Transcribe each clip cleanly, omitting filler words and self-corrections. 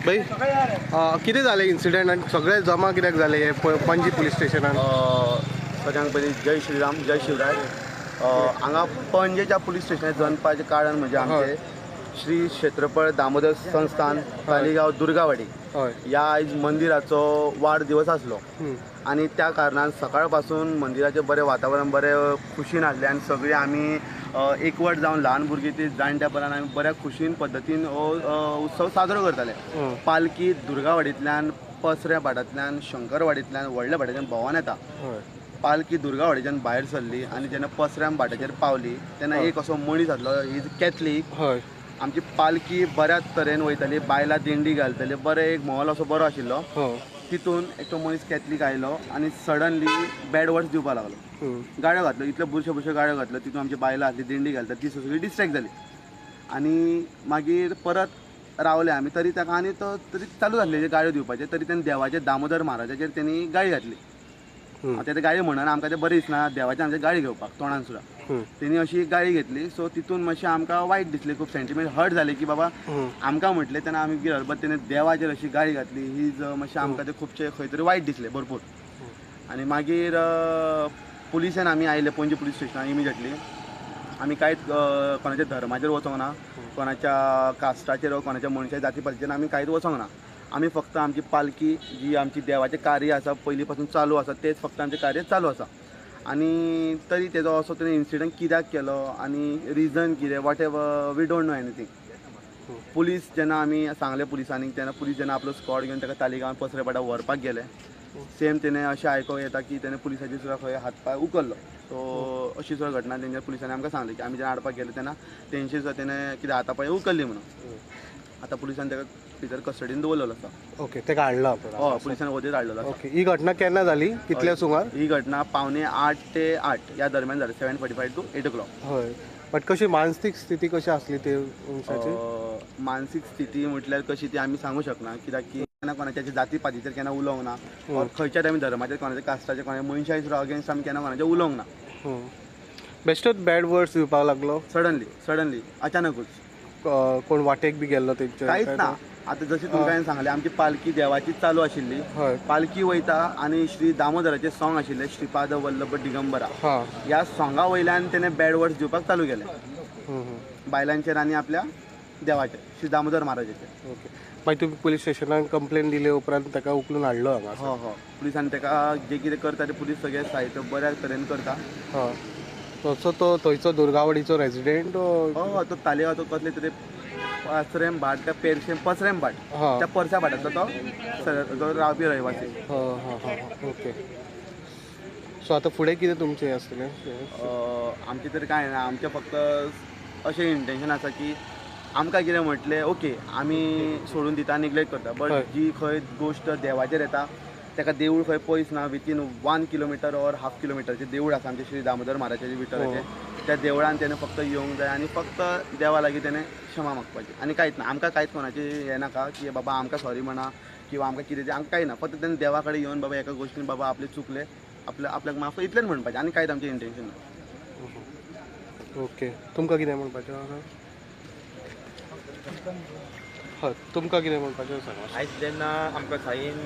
भाई कितें जालें इन्सिडंट आनी सगळे जमा कित्याक जाले हे पणजी पुलीस स्टेशनान? सगळ्यांक पयलीं जय श्रीराम, जय शिवराय. हांगा पणजेच्या पुलीस स्टेशनार जनपाचें कारण म्हणजे आमचे श्री क्षेत्रफळ दामोदर संस्थान तालिगांव दुर्गावाडी ह्या आयज मंदिराचो वाडदिवस आसलो आनी त्या कारणान सकाळ पासून मंदिराचें बरें वातावरण बरें खुशीन आसलें आनी सगळीं आमी एकवट जावन ल्हान भुरगीं ती जाणट्या पर्यंत आमी बऱ्या खुशीन पद्दतीन हो उत्सव साजरो करताले. पालखी दुर्गावाडींतल्यान, पसऱ्या भाटांतल्यान, शंकरवाडींतल्यान, व्हडल्या भाटांतल्यान भोंवन येता. पालखी दुर्गावाडीच्यान भायर सरली आनी जेन्ना पसऱ्या भाटाचेर पावली तेन्ना एक असो मनीस आसलो, is Catholic. आमची पालखी बऱ्याच तरेन वयताली, बायलां दिंडी घालताली, बरें एक माहोल असो बरो आशिल्लो. तितून एक तो मनीस कॅथलीक आयलो आनी सडनली बॅड वर्ड्स दिवपाक लागलो, गाळ्यो घातल्यो, इतल्यो बुरश्यो बुरश्यो गाळ्यो घातल्यो. तितून आमची बायलां आसली, दिंडी घालता, ती सगळी डिस्ट्रेक्ट जाली आनी मागीर परत रावले आमी. तरी ताका आनी तो तरी चालू आसले गाळ्यो दिवपाचे, तरी तेणें देवाचे दामोदर महाराजाचेर तेणी गाळी घातली. आतां ते गाळी म्हणून आमकां तें बरें दिसना, देवाचे आमचे गाळी घेवपाक तोंडान सुद्दां तेणी अशी गाळी घेतली. सो तितून मातशें आमकां वायट दिसलें, खूब सेंटिमेंट हर्ट जालें की बाबा आमकां म्हटलें तेन्ना आमी गिरल, बट तेणें देवाचेर अशी गाळी घातली ही मातशें आमकां तें खुबशें खंय तरी वायट दिसलें भरपूर. आनी मागीर पुलिसान आमी आयले पणजी पुलीस स्टेशनार इमिजिएटली. आमी कांयच कोणाच्या धर्माचेर वचोंक ना, कोणाच्या कास्टाचेर वा कोणाच्या मनशाच्या जाती पातीचेर आमी कांयच वचोंक ना. आमी फक्त आमची पालखी जी आमची देवाचें कार्य आसा पयलीं पासून चालू आसा तेच फक्त आमचें कार्य चालू आसा. आनी तरी तेजो असो तेणें इन्सिडंट कित्याक केलो आनी रिजन कितें whatever we don't know anything. Police जेन्ना आमी सांगलें पुलिसांनी तेन्ना पुलीस जेन्ना आपलो स्कॉड घेवन ताका तालिगांव पसरेपाटा व्हरपाक गेले, सेम तेणें अशें आयकोंक येता की तेणें पुलिसाचेर सुद्दां खंय हात पांय उखल्लो. सो अशी सुद्दां घटना तेंच्या पुलिसांनी आमकां सांगली की आमी जेन्ना हाडपाक गेले तेन्ना तेंचे सुद्दां तेणें कितें हाता पांय उखल्ली म्हणून. आतां पुलिसान ताका भितर कस्टडीन दवरलेलो आसा. ओके, ताका हाडला? हय, पुलिसान वचीत हाडलेलो आसा. ओके, ही घटना केन्ना जाली, कितल्या सुमार? ही घटना 7:45 ते 8 ह्या दरम्यान जाली, 7:45 to 8 o'clock. हय, बट कशी मानसीक स्थिती कशी आसली ते मनशाची? मानसीक स्थिती म्हटल्यार कशी ती आमी सांगू शकना, कित्याक की केन्ना कोणाच्या जाती पातीचेर केन्ना उलोवंक ना, खंयच्याच आमी धर्माचेर, कोणाच्या कास्टाचेर, कोणाच्या मनशाच्या सुद्दां अगेन्स्ट आमी केन्ना कोणाचेर उलोवंक ना. बेश्टोच बॅड वर्ड्स दिवपाक लागलो सडनली, अचानकूच. कोण वाटेक बी गेल्लो तेंचे? कांयच ना. आतां जशें तुमकां हांवें सांगलें, आमची पालखी देवाची चालू आशिल्ली, पालखी वयता आनी श्री दामोदराचें सॉंग आशिल्लें श्रीपाद वल्लभ दिगंबरा, ह्या सॉंगा वयल्यान तेणें बॅड वर्ड्स दिवपाक चालू केलें बायलांचेर आनी आपल्या देवाचेर, श्री दामोदर महाराजाचेर. ओके, मागीर तुमी पुलीस स्टेशनान कंप्लेन दिले उपरांत ताका उखलून हाडलो हांगा? हय हय, पुलिसान ताका जें कितें करता तें पुलीस सगळें साहित्य बऱ्या तरेन करता. हय, तसो तो थंयचो दुर्गावाडीचो रेजिडेंट? हय, तो तालिगांवचो कसले तरी पसरेम भाट, त्या पेरशेम पसरेम भाट, त्या परसा भाटांतलो तो रावपी रहिवासी. ओके, सो आतां फुडें कितें तुमचें आसतलें? आमचें तर कांय ना, आमचें फक्त अशें इंटेंशन आसा की आमकां कितें म्हटलें ओके आमी सोडून दिता, निग्लेक्ट करता, बट जी खंय गोश्ट देवाचेर येता ताका देवूळ खंय पयस ना, विथीन 1 किलोमिटर ऑर हाफ किलोमिटरचें देवूळ आसा आमचें श्री दामोदर महाराजाचें विठ्ठलाचें. त्या देवळान तेणें फक्त येवंक जाय आनी फक्त देवा लागीं तेणें क्षमा मागपाची आनी कांयच ना. आमकां कांयच कोणाचें हें नाका की बाबा आमकां सॉरी म्हणा किंवा आमकां कितें तें, आमकां कांय ना. फक्त तेणें देवा कडेन येवन बाबा एका गोश्टीन बाबा आपलें चुकलें, आपल्या आपल्याक माफ इतलेंच म्हणपाचें आनी कांयच आमचें इंटेंशन ना. ओके, तुमकां कितें म्हणपाचें आसा? हय, तुमकां कितें म्हणपाचें सांगा. आयज जेन्ना आमकां साईन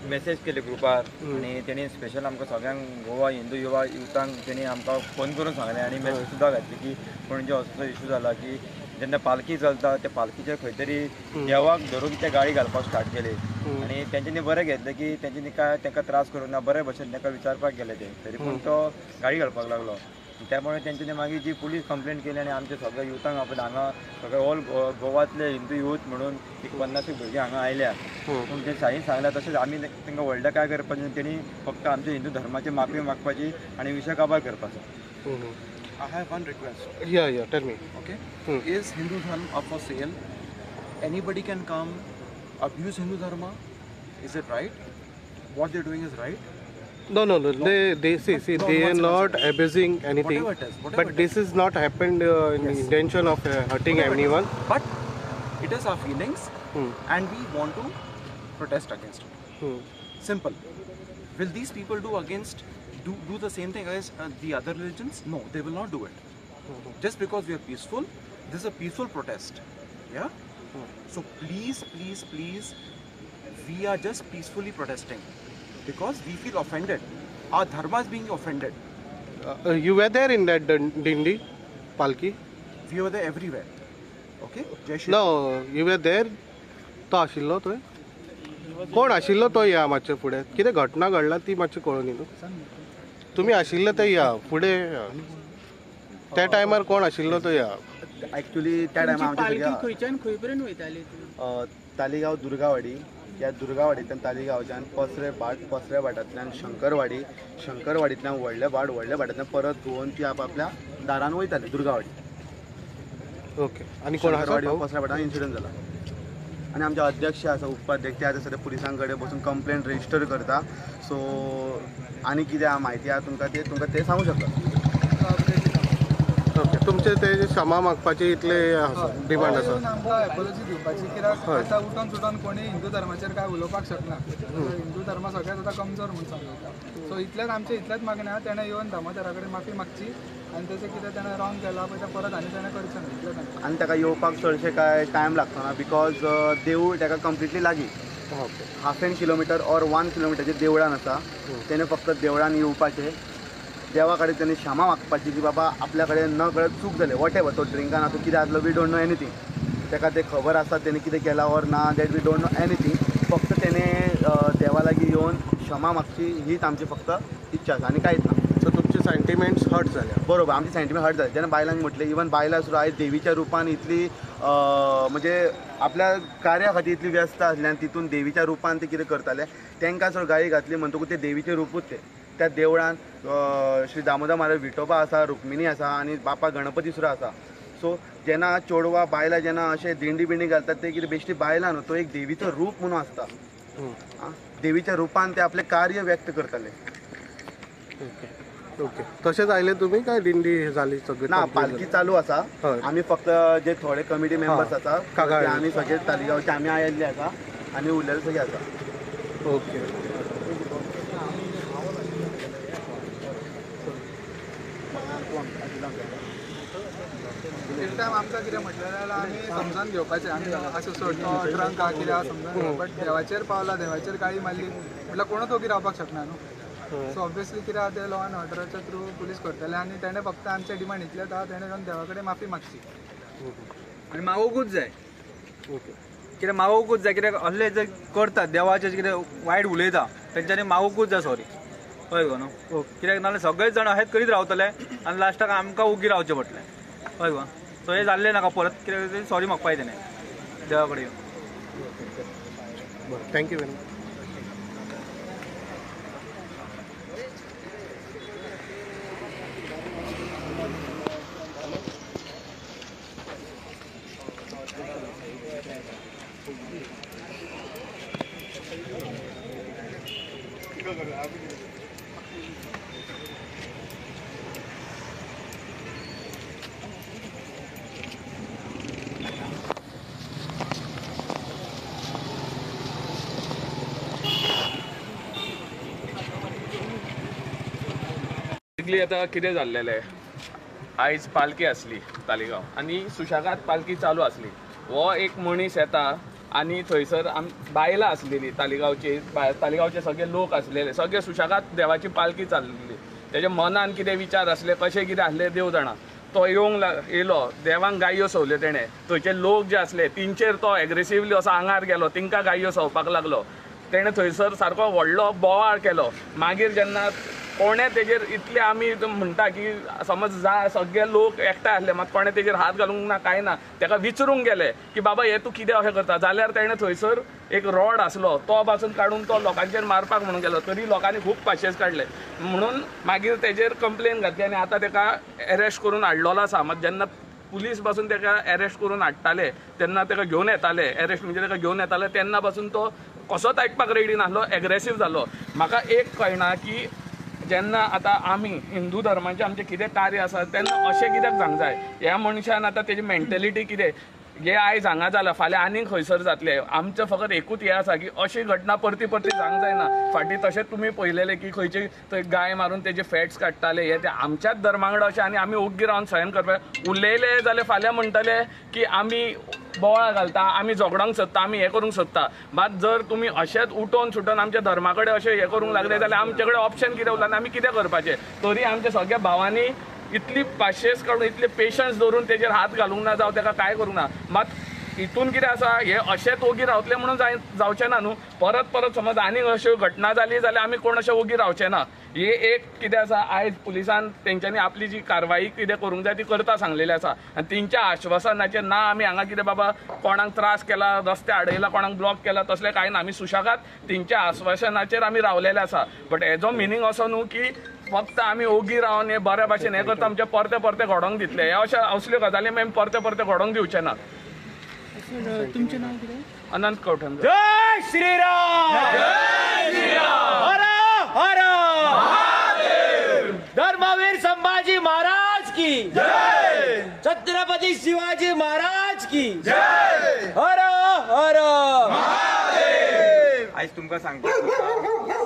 मेसेज केले ग्रुपार आनी तेणी स्पेशल आमकां सगळ्यांक गोवा हिंदू युवा युथांक तेणी आमकां फोन करून सांगलें आनी मेसेज सुद्दां घातली की पणजे असो इशू जाला की जेन्ना पालखी चलता त्या पालखीचेर खंय तरी देवाक धरून ते गाळी घालपाक स्टार्ट केली आनी तेंच्यांनी बरें घेतलें की तेंच्यांनी काय तांकां त्रास करूंक ना, बरे भशेन तांकां विचारपाक गेले ते, तरी पूण तो गाळी घालपाक लागलो. त्यामुळे तेंच्यांनी मागीर जी पुलीस कंप्लेंट केली आनी आमच्या सगळ्या युथांक आपण हांगा सगळे ऑल गोवातले हिंदू यूथ म्हणून एक 50 भुरगीं हांगा आयल्या. पूण जे साईन सांगल्या तशेंच आमी तांकां व्हडलें काय करपाचें, तेणी फक्त आमच्या हिंदू धर्माची माफी मागपाची आनी विशय काबार करपाचो. I have one request. Yeah, yeah, tell me. Okay. Is Hindu dharma up for sale? Anybody can come abuse Hindu dharma? Is it right? What they're doing is right? No, no, no. They see, no, they are not abusing anything. Whatever it is, whatever. But this is not happened in the intention of hurting anyone. But it is our feelings, and we want to protest against it. Simple. Will these people do against do the same thing as the other religions? No, they will not do it. Just because we are peaceful, this is a peaceful protest. Yeah. So please please please, we are just peacefully protesting because we feel offended. Our dharma is being offended. You were there in that dindi palki? We were there everywhere. Okay, Jai Shri. No, you were there. तो आशिल्लो थंय? कोण आशिल्लो तो या मातशें फुडें कितें घटना घडला ती मातशी कळून न्ही. तुमी आशिल्ले ते या फुडें त्या टायमार कोण आशिल्लो तो या? एक्चुअली त्या टायमार आमची खंयच्यान खंय पर्यंत वयताली? तालिगांव दुर्गावाडी, ह्या दुर्गावाडींतल्यान तालिगांवच्यान पसरे भाट, पसऱ्या भाटांतल्यान शंकरवाडी, शंकरवाडींतल्यान व्हडले भाट, व्हडल्या भाटांतल्यान परत घुंवून ती आपल्या दारान वयताली दुर्गावाडी. ओके. आनी कोण शंकरवाडी पसऱ्या भाटान इन्सिडंट जाला. आनी आमचे अध्यक्ष आसा, उपाध्यक्ष, ते आतां सद्या पुलिसां कडेन बसून कंप्लेन रजिस्टर करता. सो आनी कितें म्हायती आसा तुमकां ते तुमकां ते सांगू शकता. ओके. तुमचे ते क्षमा मागपाची इतले डिमांड आसा? आमकां एपोलॉजी दिवपाची, कित्याक आतां उठोन सुटोन कोणी हिंदू धर्माचेर कांय उलोवपाक शकना. हिंदू धर्म सगळ्यात आतां कमजोर म्हूण समजता. सो इतलेंच आमचें इतलेंच मागणें आसा, तेणें येवन दामोदरा कडेन माफी मागची आनी तेचें कितें तेणें रॉंग केलां पळय तें परत आनी तेणें करचें न्हय, इतलेंच. आनी ताका येवपाक चडशें कांय टायम लागचो ना because देवूळ ताका कंप्लिटली लागीं, हाफ एन किलोमिटर ऑर 1 किलोमिटरचें देवळान आसा. तेणें फक्त देवळान येवपाचें, देवा कडेन तेणें क्षमा मागपाची की बाबा आपल्या कडेन न कळत चूक जाली, what ever तो ड्रिंकान आसूं कितें आसलो, we don't know anything. ताका तें खबर आसा तेणें कितें केलां ऑर ना, that we don't know anything. फक्त तेणें देवा लागीं येवन क्षमा मागची हीच आमची फक्त इच्छा आसा आनी कांयच ना. सो तुमचे सेंटिमेंट्स हर्ट जाले? बरोबर, आमचे सेंटिमेंट हर्ट जाले जेन्ना बायलांक म्हटलें, इवन बायलां सुद्दां आयज देवीच्या रुपान इतली म्हणजे आपल्या कार्या खातीर इतली व्यस्त आसली आनी तितून देवीच्या रुपान ते कितें करताले, तांकां सुद्दां गाळी घातली म्हणटकूच ते देवीचें रुपूच तें. त्या देवळान श्री दामोदर महाराज विठोबा आसा, रुक्मिणी आसा आनी बापा गणपती सुद्दां आसा. सो जेन्ना चेडवां बायलां जेन्ना अशें दिंडी बिंडी घालतात ते कितें बेश्टी बायलां न्हू, तो एक देवीचो रूप म्हणून आसता. देवीच्या रुपान ते आपलें कार्य व्यक्त करताले. Okay okay. तशेंच आयले तुमी काय दिंडी जाली सगळी? ना, पालखी चालू आसा. आमी फक्त जे थोडे कमिटी मेंबर्स आसा आमी सगळे तालिगांवचे आमी आयिल्ले आसा आनी उरलेले सगळे आसा. ओके. एक टायम आमकां कितें म्हटलें जाल्यार आमी समजून घेवपाचें, आमी अशें सोड तो ड्रंक आहा कितें आहा समजून, बट देवाचेर पावला, देवाचेर गाळी मारली म्हटल्यार कोणूच ओगी रावपाक शकना न्हू. सो ऑब्वियसली कितें आहा तें लॉ एन्ड ऑर्डराच्या थ्रू पुलीस करतले आनी तेणें फक्त आमचें डिमांड इतलेंच आहा, तेणें येवन देवा कडेन माफी मागची आनी मागोवकूच जाय. कित्याक मागोवकूच जाय, कित्याक असले जे करतात देवाचें कितें वायट उलयता तेंच्यांनी मागोवकूच जाय सॉरी. हय गो न्हू? कित्याक नाजाल्यार सगळेच जाण अशेंच करीत रावतले आनी लास्टाक आमकां ओगी रावचें पडटलें. हय गो? सो हें जाल्लें नाका परत, कित्याक सॉरी मागपाक तेणें देवा कडेन येवन. बरें, thank you very much. आतां कितें जाल्लेलें, आयज पालखी आसली तालिगांव आनी सुशेगाद पालखी चालू आसली. हो एक मनीस येता आनी थंयसर बायलां आसलेली तालिगांवची, तालिगांवचे सगळे लोक आसलेले, सगळे सुशेगाद देवाची पालखी चाललेली. तेच्या मनान कितें विचार आसले, कशें कितें आसलें देव जाणा. तो येवंक येयलो, देवांक गाययो सवल्यो तेणें. थंयचे लोक जे आसले तेंचेर तो एग्रेसिवली असो आंगार गेलो, तेंकां गाययो सवपाक लागलो. तेणें थंयसर सारको व्हडलो बोवाळ केलो. मागीर जेन्ना कोणें तेजेर इतले आमी म्हणटा की समज जा सगळे लोक एकठांय आसले, मात कोणें तेजेर हात घालूंक ना, कांय ना. तेका विचारूंक गेले की बाबा हें तूं कितें अशें करता, जाल्यार तेणें थंयसर एक रॉड आसलो तो पासून काडून तो लोकांचेर मारपाक म्हणून गेलो. तरी लोकांनी खूब पाशेज काडले म्हणून मागीर तेजेर कंप्लेन घातली आनी आतां तेका एरेस्ट करून हाडलेलो आसा. मात जेन्ना पुलीस पासून तेका एरेस्ट करून हाडटाले तेन्ना तेका घेवन येताले, एरेस्ट म्हणजे तेका घेवन येताले तेन्ना पासून तो कसोच आयकपाक रेडी नासलो, एग्रेसीव जालो. म्हाका एक कळना की जेन्ना आतां आमी हिंदू धर्माचें आमचें कितें कार्य आसा तेन्ना अशें कित्याक जावंक जाय? ह्या मनशान आतां तेजी मेंटेलिटी कितें, हें आयज हांगा जालां फाल्यां आनीक खंयसर जातलें. आमचें फकत एकूच हें आसा की अशी घटना परती परती जावंक जायना. फाटीं तशेंच तुमी पळयलेलें की खंयचे थंय गाय मारून तेजे फॅट्स काडटाले, हे ते आमच्याच धर्मा वांगडा अशें आनी आमी ओग्गी रावन सहन करपाक. उलयले जाल्यार फाल्यां म्हणटले की आमी बोवाळ घालता, आमी झगडोंक सोदता, आमी हें करूंक सोदता. मात जर तुमी अशेंच उठोवन सुटोवन आमच्या धर्मा कडेन अशें हें करूंक लागले जाल्यार आमचे कडेन ऑप्शन कितें उरला आनी आमी कितें करपाचें? तरी आमच्या सगळ्या भावांनी इतली पाशेंस काडून, इतले पेशन्स दवरून तेजेर हात घालूंक ना जावं तेका कांय करूंक ना. मात हितून कितें आसा, हे अशेंच ओगी रावतले म्हणून जावचें ना न्हू. परत परत समज आनीक अश्यो घटना जाली जाल्यार आमी कोण अशें ओगी रावचे ना. हे एक कितें आसा, आयज पुलिसान तेंच्यांनी आपली जी कारवाई कितें करूंक जाय ती करता सांगलेली आसा आनी तेंच्या आश्वासनाचेर ना आमी हांगा कितें बाबा कोणाक त्रास केला, रस्ते आडयला, कोणाक ब्लॉक केला, तसलें कांय ना. आमी सुशेगाद तेंच्या आश्वासनाचेर आमी रावलेले आसा. बट हेजो मिनींग असो न्हू की फक्त आमी ओगी रावन हे बऱ्या भाशेन हें करता, आमचें परते परते घडोवंक दितले. हे अशें असल्यो गजाली आमी परते परते घडोवंक दिवचे ना. तुमचें नाव कितें? अनंत कवठण. जय श्रीराम, जय श्रीराम, हर हर महादेव. धर्मवीर संभाजी महाराज की जय, छत्रपती शिवाजी महाराज की जय, हर हर महादेव. आयज तुमकां सांगपाक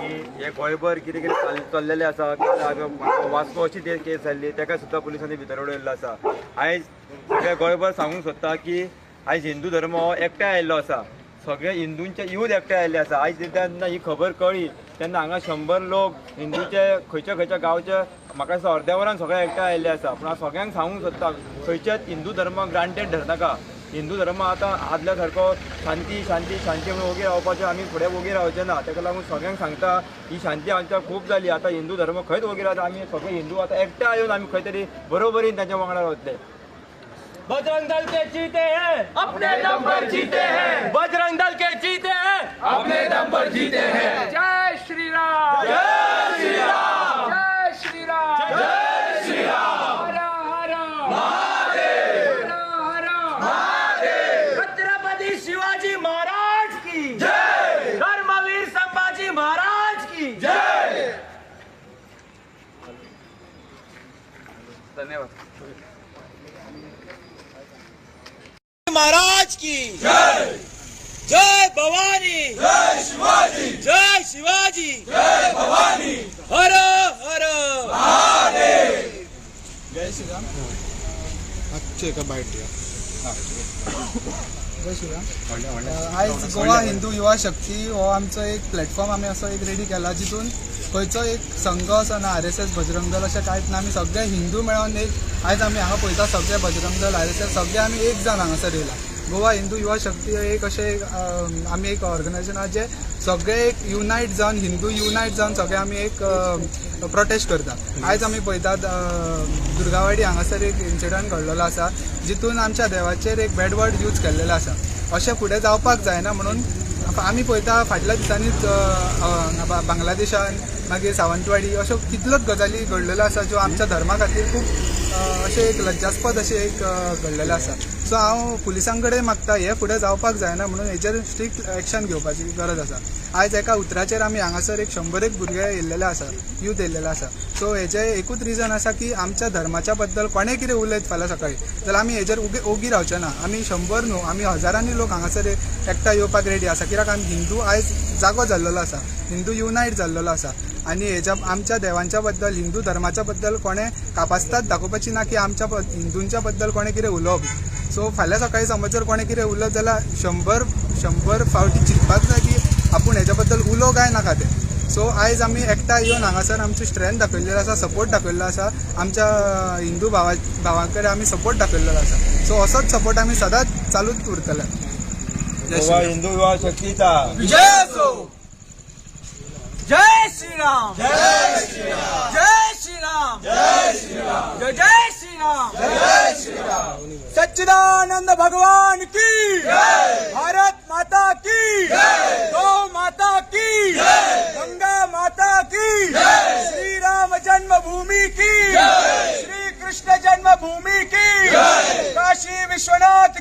की हे गोंयभर कितें कितें चल्लेलें आसा. वास्को अशी ते केस जाल्ली, ताका सुद्दां पुलिसांनी भितर उडयल्लो आसा. आयज सगळ्या गोंयभर सांगूंक सोदता की आयज हिंदू धर्म हो एकठांय आयिल्लो आसा, सगळे हिंदूंचे यूथ एकठांय आयिल्ले आसा. आयज जेन्ना ही खबर कळ्ळी तेन्ना हांगा 100 लोक हिंदूचे खंयच्या खंयच्या गांवचे म्हाका दिसता अर्द्या वरान सगळे एकठांय आयिल्ले आसा. पूण हांव सगळ्यांक सांगूंक सोदता, खंयच्याच हिंदू धर्माक ग्रांटेड धरनाका. हिंदू धर्म आतां आदल्या सारको शांती शांती शांती म्हणून ओगी रावपाचें आमी फुडें ओगी रावचें ना. ताका लागून सगळ्यांक सांगता ही शांती आमच्या खूब जाली. आतां हिंदू धर्म खंयच ओगी रावता. आमी सगळे हिंदू आतां एकठांय येवन आमी खंय तरी बरोबरीन तांच्या वांगडा रावतले. बजरंग दल के जीते हैं, अपने दम पर जीते हैं. बजरंग दल के जीते हैं, अपने दम पर जीते हैं. जय श्री राम, जय श्री राम, जय श्री राम, जय श्री राम. हर हर महादेव, हर हर महादेव. छत्रपति शिवाजी महाराज की जय, धर्मवीर संभाजी महाराज की जय. धन्यवाद. महाराज की जय, जय भवानी, जय शिवाजी, जय शिवाजी, जय भवानी, हर हर महादेव. जय श्रीराम. अच्छे एका बायट दिया. जय श्रीराम. आयज गोवा हिंदू युवा शक्ती हो आमचो एक प्लॅटफॉर्म आमी असो एक रेडी केला जितून खंयचो एक संघ असो ना, RSS Bajrang Dal अशें कांयच ना. आमी सगळे हिंदू मेळोन एक आयज आमी हांगा पळयता सगळे बजरंग दल RSS सगळे आमी एक जावन हांगासर येयला. गोवा हिंदू युवा शक्ती एक अशें आमी एक ऑर्गनायझेशन आहा जे सगळे एक युनायट जावन, हिंदू युनायट जावन सगळे आमी एक प्रोटेस्ट करता. आयज आमी पळयतात दुर्गावाडी हांगासर एक इन्सिडंट घडलेलो आसा जितून आमच्या देवाचेर एक बॅड वर्ड यूज केल्लेलो आसा. अशें फुडें जावपाक जायना म्हणून आमी पळयता फाटल्या दिसांनीच बांगलादेशान, मागीर सावंतवाडी अश्यो कितल्योच गजाली घडलेल्यो आसा ज्यो आमच्या धर्मा खातीर खूब अशें एक लज्जास्पद अशें एक घडलेलें आसा. सो हांव पुलिसां कडेन मागता हें फुडें जावपाक जायना म्हणून हेजेर स्ट्रिक्ट एक्शन घेवपाची गरज आसा. आयज एका उतराचेर आमी हांगासर एक 100 भुरगे येयल्लेले आसा, यूथ येयल्लेले आसा. सो हेजें एकूच रिजन आसा की आमच्या धर्माच्या बद्दल कोणें कितें उलयत फाल्यां सकाळीं जाल्यार आमी हेजेर ओगी रावचे ना. आमी 100 न्हू, आमी हजारांनी लोक हांगासर एकठांय येवपाक रेडी आसा कित्याक आमी हिंदू आयज जागो जाल्लेलो आसा, हिंदू युनायट जाल्लेलो आसा. आनी हेज्या आमच्या देवांच्या बद्दल, हिंदू धर्माच्या बद्दल कोणें कापास्ताद दाखोवपाची ना की आमच्या हिंदूंच्या बद्दल कोणें कितें उलोवप. सो फाल्यां सकाळीं समज जर कोणें कितें उलयत जाल्यार 100 फावटी चिंतपाक जाय की आपूण हेज्या बद्दल उलोवं काय नाका तें. सो आयज आमी एकठांय येवन हांगासर आमची स्ट्रेंथ दाखयल्ली आसा, सपोर्ट दाखयल्लो आसा, आमच्या हिंदू भावां कडेन आमी सपोर्ट दाखयल्लो आसा. सो असोच सपोर्ट आमी सदांच चालूच उरतले. गोवा हिंदू युवा शक्तीचा विजय असो. जय श्रीराम, जय श्रीराम, जय श्रीराम, जय श्रीराम, जय जय श्रीराम, जय श्रीराम. सच्चिदानंद भगवान की जय, भारत माता की जय, गौ माता की जय, गंगा माता की जय, श्री राम जन्मभूमि की जय, श्री कृष्ण जन्मभूमि की जय, काशी विश्वनाथ